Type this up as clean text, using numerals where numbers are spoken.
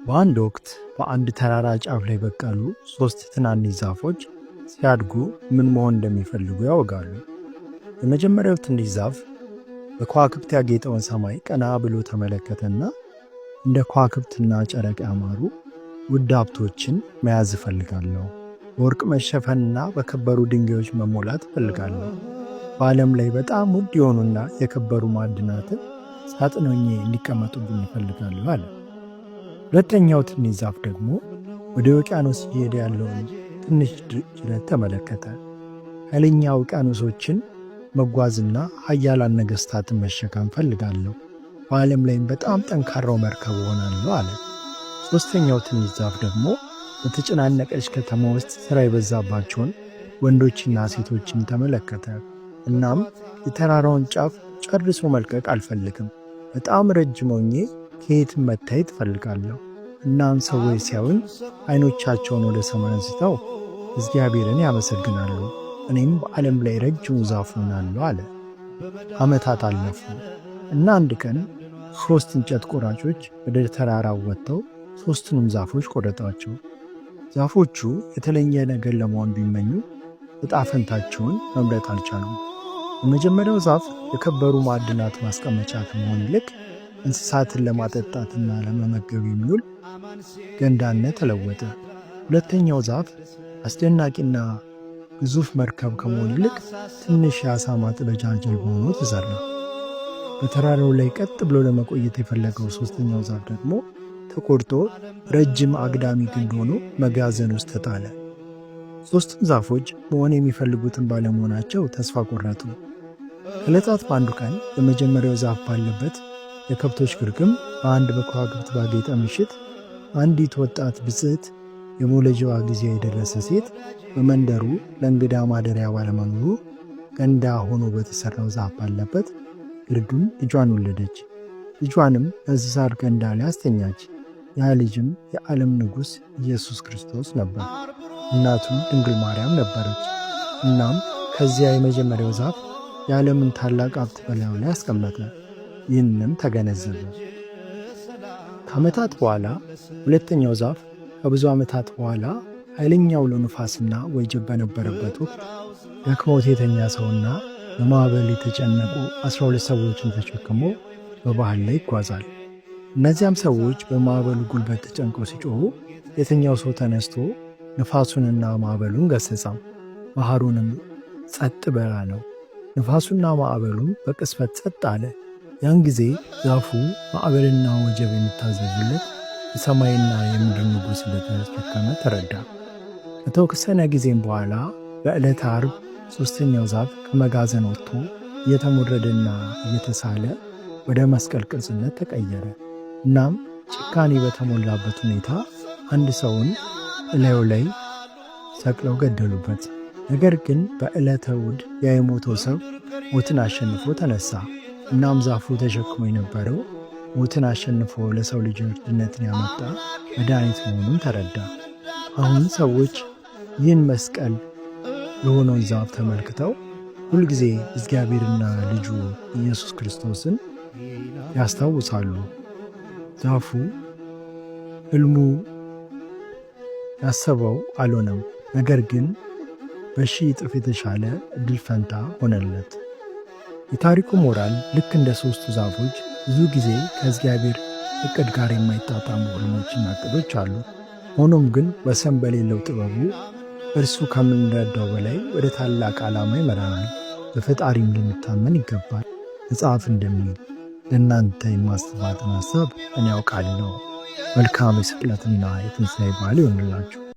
በአንድ ወቅት በአንድ ተራራ ጫፍ ላይ በቀሉ ሦስት ትናንሽ ዛፎች ሲያድጉ ምን መሆን እንደሚፈልጉ ያወጋሉ። የመጀመሪያው ትንሽ ዛፍ በከዋክብት ያጌጠውን ሰማይ ቀና ብሎ ተመለከተና እንደ ከዋክብትና ጨረቃ ያማሩ ውድ ሀብቶችን መያዝ እፈልጋለሁ። በወርቅ መሸፈንና በከበሩ ድንጋዮች መሞላት እፈልጋለሁ። በዓለም ላይ በጣም ውድ የሆኑና የከበሩ ማዕድናትን ሳጥን ሆኜ እንዲቀመጡብኝ እፈልጋለሁ አለ። ሁለተኛው ትንሽ ዛፍ ደግሞ ወደ ውቅያኖስ እየሄደ ያለውን ትንሽ ጅረት ተመለከተ። ኃይለኛ ውቅያኖሶችን መጓዝና ኃያላን ነገሥታትን መሸከም እፈልጋለሁ። በዓለም ላይም በጣም ጠንካራው መርከብ እሆናለሁ አለ። ሦስተኛው ትንሽ ዛፍ ደግሞ በተጨናነቀች ከተማ ውስጥ ሥራ የበዛባቸውን ወንዶችና ሴቶችን ተመለከተ። እናም የተራራውን ጫፍ ጨርሶ መልቀቅ አልፈልግም። በጣም ረጅም ሆኜ ከየትም መታየት እፈልጋለሁ። እናም ሰዎች ሲያዩኝ ዓይኖቻቸውን ወደ ሰማይ አንስተው እግዚአብሔርን ያመሰግናሉ። እኔም በዓለም ላይ ረጅሙ ዛፍ እሆናለሁ አለ። ዓመታት አለፉ እና አንድ ቀን ሦስት እንጨት ቆራጮች ወደ ተራራው ወጥተው ሦስቱንም ዛፎች ቆረጧቸው። ዛፎቹ የተለየ ነገር ለመሆን ቢመኙ ዕጣ ፈንታቸውን መምረጥ አልቻሉም። የመጀመሪያው ዛፍ የከበሩ ማዕድናት ማስቀመጫ ከመሆን ይልቅ እንስሳትን ለማጠጣትና ለመመገብ የሚውል ገንዳነት ተለወጠ። ሁለተኛው ዛፍ አስደናቂና ግዙፍ መርከብ ከመሆን ይልቅ ትንሽ የዓሣ ማጥመጃ ጀልባ ሆኖ ተሠራ። በተራራው ላይ ቀጥ ብሎ ለመቆየት የፈለገው ሦስተኛው ዛፍ ደግሞ ተቆርጦ ረጅም አግዳሚ ግንድ ሆኖ መጋዘን ውስጥ ተጣለ። ሦስቱም ዛፎች መሆን የሚፈልጉትን ባለመሆናቸው ተስፋ ቆረጡ። ከዕለታት በአንዱ ቀን የመጀመሪያው ዛፍ ባለበት የከብቶች ግርግም በአንድ በከዋክብት ባጌጠ ምሽት አንዲት ወጣት ብጽዕት የመውለጃዋ ጊዜ የደረሰ ሴት በመንደሩ ለእንግዳ ማደሪያ ባለመኖሩ ገንዳ ሆኖ በተሠራው ዛፍ ባለበት ግርግም ልጇን ወለደች። ልጇንም በእንስሳት ገንዳ ላይ አስተኛች። ያ ልጅም የዓለም ንጉሥ ኢየሱስ ክርስቶስ ነበር። እናቱም ድንግል ማርያም ነበረች። እናም ከዚያ የመጀመሪያው ዛፍ የዓለምን ታላቅ ሀብት በላዩ ላይ አስቀመጠ። ይህንም ተገነዘበ። ከዓመታት በኋላ ሁለተኛው ዛፍ ከብዙ ዓመታት በኋላ ኃይለኛ አውሎ ንፋስና ወጀብ በነበረበት ወቅት ደክሞት የተኛ ሰውና በማዕበል የተጨነቁ 12 ሰዎችን ተሸክሞ በባህር ላይ ይጓዛል። እነዚያም ሰዎች በማዕበሉ ጉልበት ተጨንቀው ሲጮኹ የተኛው ሰው ተነስቶ ንፋሱንና ማዕበሉን ገሠጸው፣ ባህሩንም ጸጥ በል አለው። ንፋሱና ማዕበሉም በቅጽበት ጸጥ አለ። ያን ጊዜ ዛፉ ማዕበልና ወጀብ የሚታዘዙለት የሰማይና የምድር ንጉሥ እንደተሸከመ ተረዳ። ከተወሰነ ጊዜም በኋላ በዕለተ ዓርብ ሦስተኛው ዛፍ ከመጋዘን ወጥቶ እየተሞረደና እየተሳለ ወደ መስቀል ቅርጽነት ተቀየረ። እናም ጭካኔ በተሞላበት ሁኔታ አንድ ሰውን እላዩ ላይ ሰቅለው ገደሉበት። ነገር ግን በዕለተ እሑድ ያ የሞተው ሰው ሞትን አሸንፎ ተነሳ። እናም ዛፉ ተሸክሞ የነበረው ሞትን አሸንፎ ለሰው ልጆች ድነትን ያመጣ መድኃኒት መሆኑን ተረዳ። አሁን ሰዎች ይህን መስቀል የሆነውን ዛፍ ተመልክተው ሁልጊዜ እግዚአብሔርና ልጁ ኢየሱስ ክርስቶስን ያስታውሳሉ። ዛፉ ሕልሙ ያሰበው አልሆነም፣ ነገር ግን በሺህ እጥፍ የተሻለ እድል ፈንታ ሆነለት። የታሪኩ ሞራል ልክ እንደ ሦስቱ ዛፎች ብዙ ጊዜ ከእግዚአብሔር እቅድ ጋር የማይጣጣሙ ሕልሞችና እቅዶች አሉ። ሆኖም ግን ወሰን በሌለው ጥበቡ እርሱ ከምንረዳው በላይ ወደ ታላቅ ዓላማ ይመራናል። በፈጣሪም ልንታመን ይገባል። መጽሐፍ እንደሚል ለእናንተ የማስባትን ሐሳብ እኔ አውቃለሁ። መልካም የስቅለትና የትንሣኤ በዓል ይሆንላችሁ።